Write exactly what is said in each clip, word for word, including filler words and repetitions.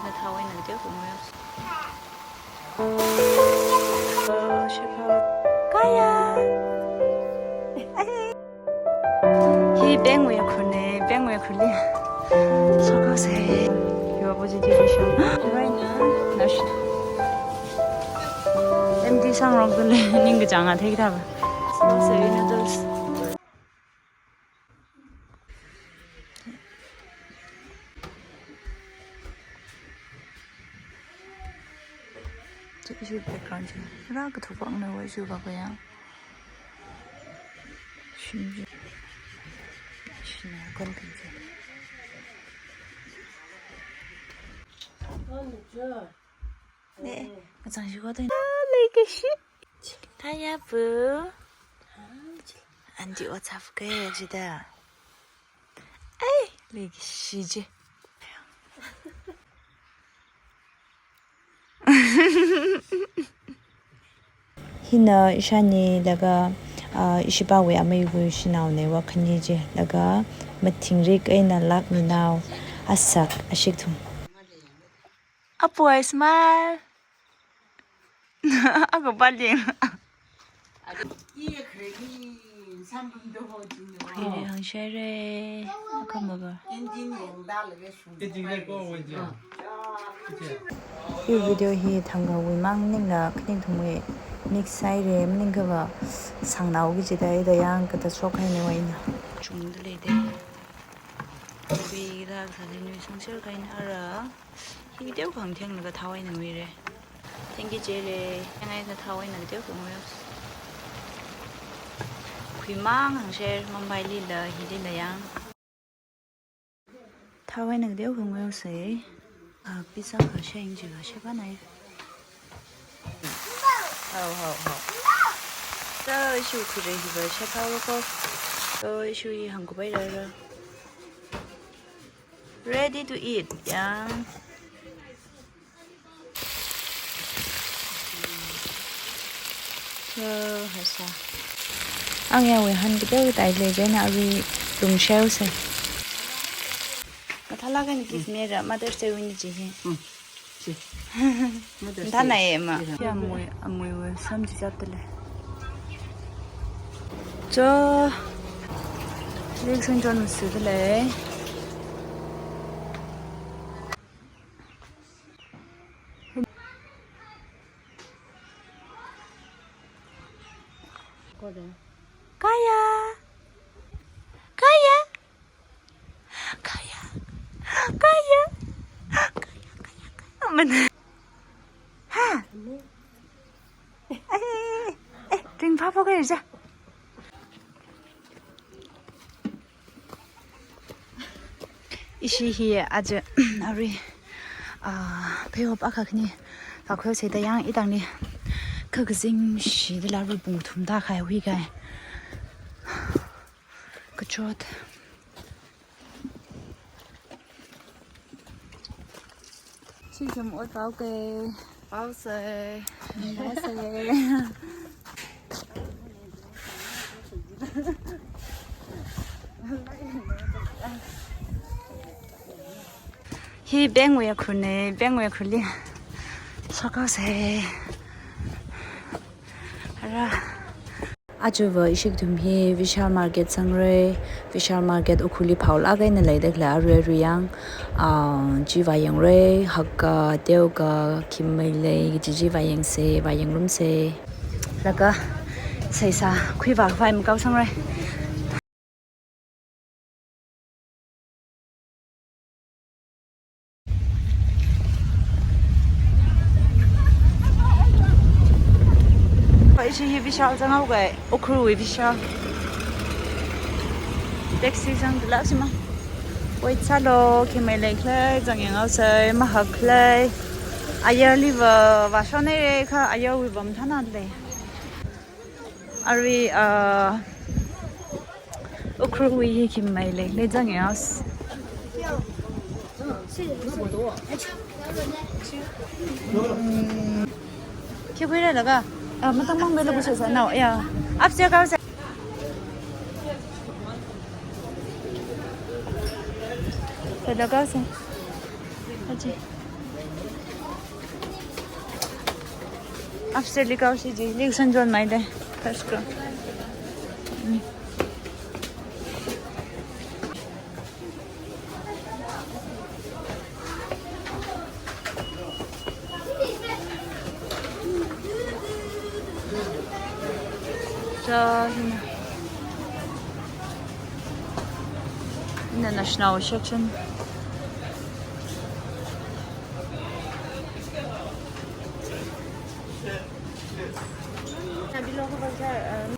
Nathāwui nang teo kungwe. Oh, shipha. Kaya. Hi bank wui khune, bank wui khuli. Sokao se. Yo, positive vision. Right now, nash. M D sang rong tule, ning kachang a thei thaba. Sokao se, noodles. Chi issue background chi. Rā kathuk vang na wa issue ba kaya. Shim ji. Shina kon kan ji. Ne, kachang shi ko to. Ah, leikashi. Kaya bu. Anti WhatsApp kaya jida. Ai, leikashi ji. Hina ishāni laga, ah, ishipāwui ameiwui shanaone wa khani ji. Laga mathingrik eina lākminao asak ashikthum. Apoi smile. Ako paling. Ire hangshere. Ako maga. Hi video hi thangkha wui mang ningla khaning thumwui next side re maningkha ba sangnao ki jida ida yang kata shok haine wa ina. Chungda leide. Bi da sa ni nui sangshir kaina ara. Hi teo khang thenglaga thāwui nang wire. Thank you, jere. Yang ai nathāwui nang teo khang wire. Khuimang hangsher Mumbai lila, hilila yang. Thāwui nang teo khang wire se. Ah, pizza kha sheng jiga sheba nai. Hao, hao, hao. Sa ishu khuire hiba sheba ko. So ishu hi hangkupai rara. Ready to eat, yang. So, hasa. Ang ya we han kita kita ile jena abi tum share se. Kathala kan gift me ra Mother's Day wini ji he. Hmm. Chi. Mother's Day. Thana ye ma. Chi. Ya amui, amui we sam ji jap tele. Cho. Lik sun jon musu tele. Kaya. Kaya. Kaya. Kaya. Kaya, kaya, kaya. Mana? Ha? Eh, eh, eh, eh, ring phaphok haira. Ishi hi aja, arui, ah, pheihop akha khani. Kakho se da yang itang ni. Kakazing shida la ru pung thum da khai hui kai. Kachot. Chi chum ot pao ke. Pao se. Pao se. Hi bank wui khune, bank wui khuli. Sokao se. Ara. Aja va ishi ithum hi Vishal Market sangra, Vishal Market Ukhrulli phaolāk eina leida khalei arui arui yang, ah, chi vāyangra, hakka, teokha, khimei lei, chi chi vāyangsa, vāyangrumsa. Laga, seisā, khuivā khavai makao sangra. Ishi hi Vishal zanghaoga, Ukhrulwui Vishal. Taxi zangda lākshima. Wait sālu, khimei leikhala, zangyanghaosa, mahak khala. Ayarli va, vāshonhaira kha, ayarwui va mathānāda lei. Arui, uh, Ukhrulwui hi khimei leikhala zanghaosa. Hmm. Khi khuira laga? Uh, matang mang bela kusa sa nao. Ya. Upstairs kaosa. Talaga se. Aji. Upstairs li kaosi ji. Li sanjon mai de. First floor. Mm. Cha, hina. Hina national section.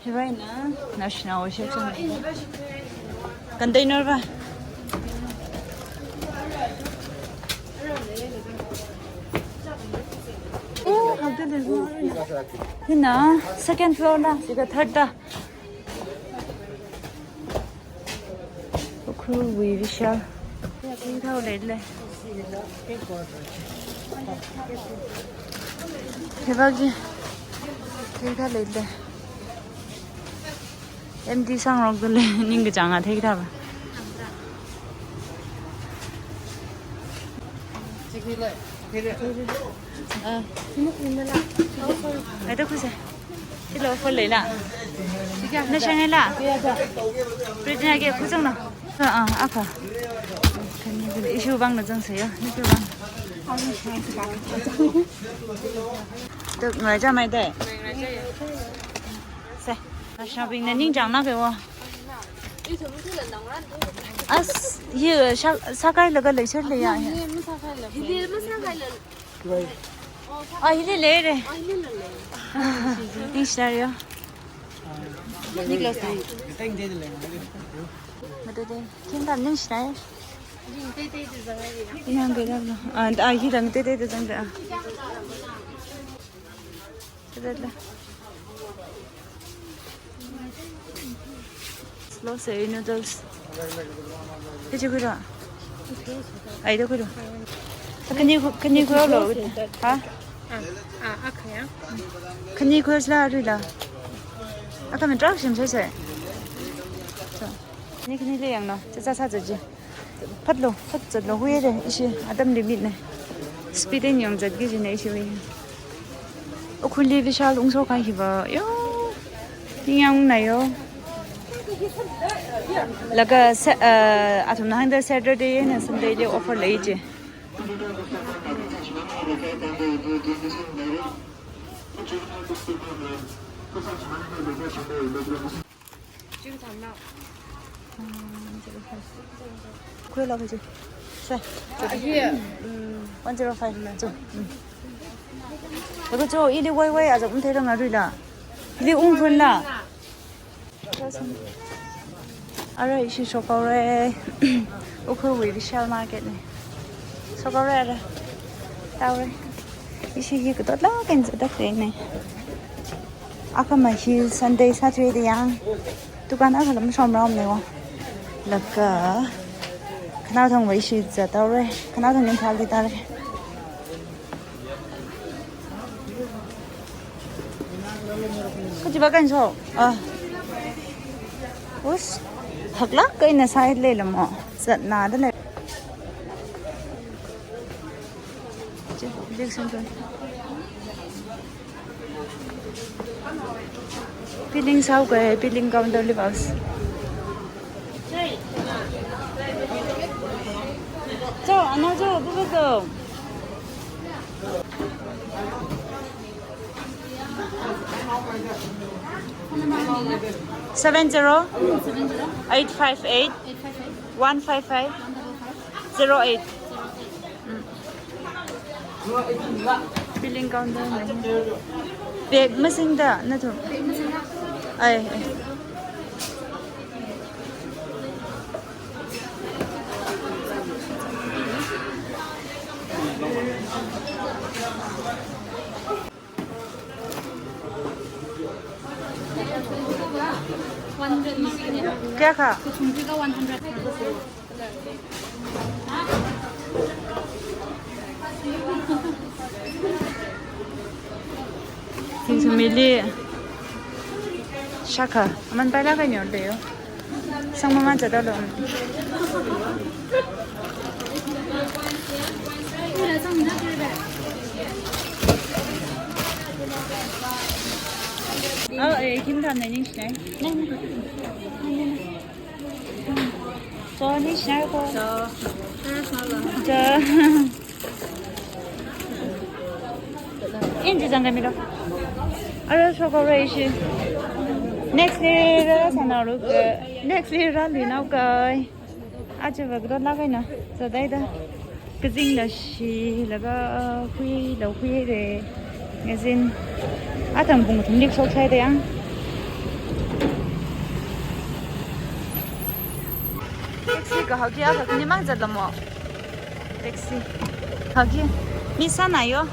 Hi eina national section. Container va. Oh, hapda le. Hina second floor la, sika third la. Ukhrulwui Vishal. Thei thao leile. Thei thao leile. M D sangrok dule, ningkachānga thei thao. Ah. Ai, to khuisa. Silo phone leila. Na shang leila. Preeti na ke khuzang na. Ah, ah, aka. Issue bang na zang sayo. Issue bang. To, ngai cha mai de. Se. Shopping na ningchāng na ke wa. As, ye, sha-, sākailaga leisār leiya. Hili masākaila. Ah, hili leire. Ningshina yo. Niklas na. Mada de. Kinda ningshina. Yang ke lang. Ah, ah, hili ngatei tei zang da. Tadala. Slow se noodles. Hichi khuira? Ai, da khuira. Khani khu-, khani khuiralo. Ha? Ah, ah, akhaya. Khani khuisāla ruila. Akha min truck shim se se. So. Khani, khanili yanglu. Cha cha sā cha ji. Phatlu, phat zatlu, huire, ishi, atam limit ne. Speed eina yangzatki jine, ishi hui. Ukhrulli Vishal ungshok kahai hiva, yo. Ningyāng na yo. Laga sa-, uh, athumna hāngda Saturday eina Sunday li offer lei ji. Khuilo kaji. Sai. Ah, here. Mm. One zero five. Mm. Cho. Mm. Laga cho, ili wai wai, aja um theiranga ruila. Ili um phun la. Ara, ishi shokhaora. Ukhrulwui Vishal Market ne. Shokhaora ara. Taora. Ishi hi katot la ken zadak ne. Akhama hi Sunday, Saturday yang. Dukan akhala mashomrāmane wa. Laga khanaothang va ishi zat taora. Khanaothang Imphal li tāra. Kachiva kan so. Ah. Us. Haklāk eina side leilamo. Zatna da lei. Billing sāhaoga, billing counter li vāsa. Cho, ana cho, bubu cho. Seven zero, eight five eight, one five five, zero eight. Mm. Billing counter na. Bag masingda nathum. Ai, ai. Kayākha? One hundred. Singsu mili shākha. Aman paila ka nyor de yo. Sangmamān chada lo. Oh, eh, kim tam na ningshinai. So, ningshinai ko. So, so. Inji jang kami lo. Ara shoko rai shi. Next year ra sana ru ke. Next year ra li nao kai. Aja va gro na kai na. So dai da. Kazing la shi laga hui la hui re. Ngazin. Atam bung thum lik sok sai da yang. Taxi ka hagi a ka ni mang jat lamo. Taxi. Hagi. Mi sana yo.